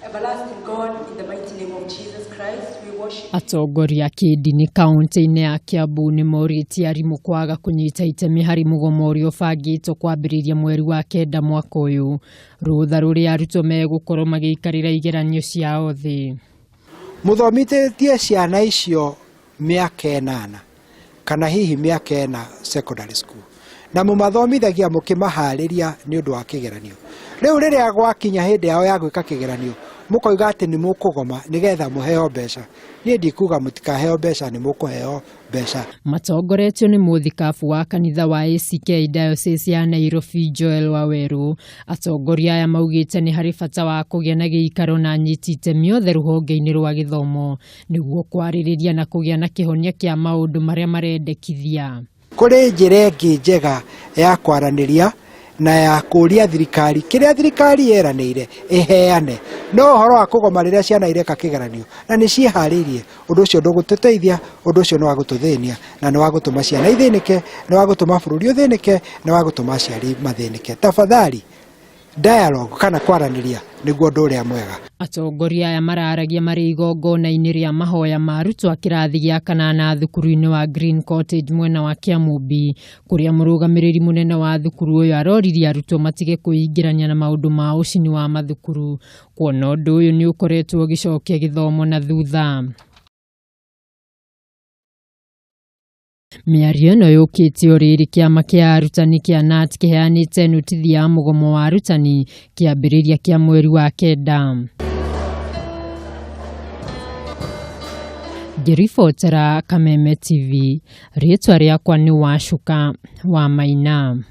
Everlasting God, in the mighty name of Jesus Christ, we worship you. Atongoria a kĩndini kaunti-inĩ ya Kiambu nĩ morĩtie arimũ kwaga kũnyita itemi harĩ mũgomo ũrĩa ũbangĩtwo kwambĩrĩria mweri wa kenda mwaka ũyũ, rũtha rũrĩa arutwo megũkorwo magĩikarĩra igeranio ciao thĩ. Mũthomithĩtie ciana icio mĩaka 8 kana hihi mĩaka 4 secondary school, na mũmathomithagia mũkĩmaharĩria nĩ ũndũ wa kĩgeranio. Rĩu rĩrĩa gwakinya hĩndĩ yao ya gwĩka kĩgeranio, mũkoiga atĩ nĩ mũkũgoma nĩgetha mũheo mbeca. Niĩ ndikuga mũtikaheo mbeca, nĩ mũkũheo mbeca. Matongoretio nĩ mũthikabu wa kanitha wa ACK Diocese ya Nairobi Joel Waweru, atongoria aya maugĩte nĩ harĩ bata wa kũgĩa na gĩikaro na anyiti itemi othe rũhonge-inĩ rwa gĩthomo nĩguo kwarĩrĩria na kũgĩa na kĩhonia kĩa maũndũ marĩa marendekithia. Kũrĩ njĩra ĩngĩ njega ya kwaranĩria na ya kũria thirikari kĩrĩa thirikari yeranĩire ĩheane, no ũhoro wa kũgoma rĩrĩa ciana ireka kĩgeranio na nĩ ciĩharĩirie, ũndũ ũcio ndũgũtũteithia, ũndũ ũcio nĩ wa gũtũthĩnia na nĩ wa gũtũma ciana ithĩnĩke, nĩ wa gũtũma bũrũri ũthĩnĩke, nĩ wa gũtũma aciari mathĩnĩke. Tafadhali dialogue kana kwaranĩria nĩguo ũndũ ũrĩa mwega. Atongoria aya mararagia marĩ igongona-inĩ rĩa mahoya ma arutwo a kĩrathi gĩa kanana thukuru-inĩ wa Green Cottage mwena wa Kiamumbi, kũrĩa mũrũgamĩrĩri mũnene wa thukuru ũyũ aroririe arutwo matige kwĩingĩrania na maũndũ ma ũcini wa mathukuru, kuona ũndũ ũyũ nĩ ũkoretwo ũgĩcokia gĩthomo na thutha. Mĩario ĩno yũkĩte o rĩrĩ kĩama kĩa arutani kĩa KNUT kĩheanĩte notithi ya mũgomo wa arutani kĩambĩrĩria kĩa mweri wa kenda. Ngĩribotera Kameme TV, rĩtwa rĩakwa nĩ Wacuka wa Maina.